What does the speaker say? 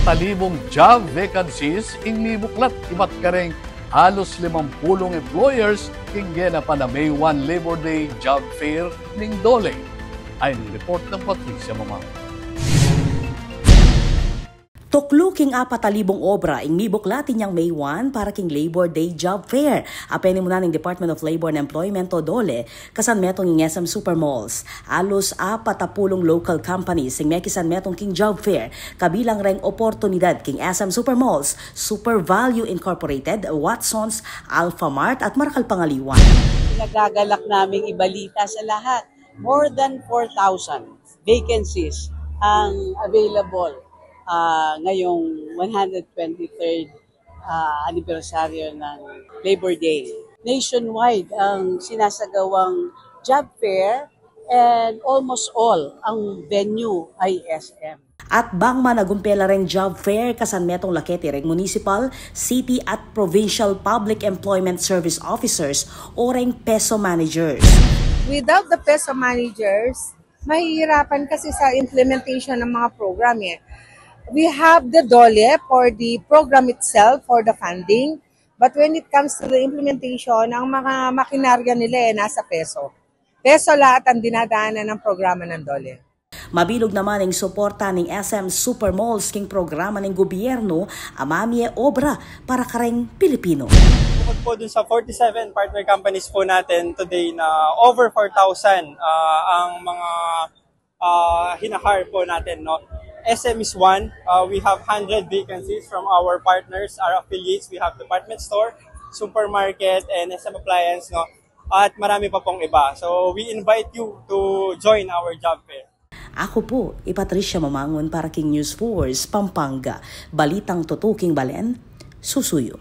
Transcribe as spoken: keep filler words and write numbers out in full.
Talibung job vacancies ing mibuklat ibat kareng alus limampulung employers king genapan a May one Labor Day Job Fair ning DOLE. Ayon king report nang Patricia Mamang. Tuklu king apat a libung obra ing mibuklat inyang May one para king Labor Day Job Fair a penimunan ning Department of Labor and Employment o DOLE, kasanmetung ing S M Supermalls. Alus apat a pulung local companies ing mekisanmetung king job fair, kabilang reng oportunidad king S M Supermalls, Super Value Incorporated, Watsons, Alphamart at marakal pang aliwa. Pinagagalak naming ibalita sa lahat, more than four thousand vacancies ang available, ah, ngayong one hundred twenty-third, ah, anibersaryo ng Labor Day. Nationwide ang sinasagawang job fair and almost all ang venue ay S M. At bang managumpe la reng job fair kasanmetung lakete reng municipal, city at provincial public employment service officers o reng PESO managers. Without the PESO managers, mahihirapan kasi sa implementation ng mga program eh. We have the DOLE for the program itself, for the funding. But when it comes to the implementation, ang mga makinarya nila eh nasa PESO. PESO lahat ang dinadaanan ng programa ng DOLE. Mabilug naman ing suporta ning S M Supermalls king programa ning gobyernu a mamie obra para kareng Pilipino. Bukod po dun sa forty-seven partner companies po natin today na over four thousand, ah, ang mga, ah, hinahire po natin, no? S M is one. Ah, we have hundred vacancies from our partners, our affiliates. We have department store, supermarket, and S M appliance, no? At marami pa pong iba. So, we invite you to join our job fair. Ako po, i Patricia Mamangun para king News Force Pampanga. Balitang tutuking balen, susuyu.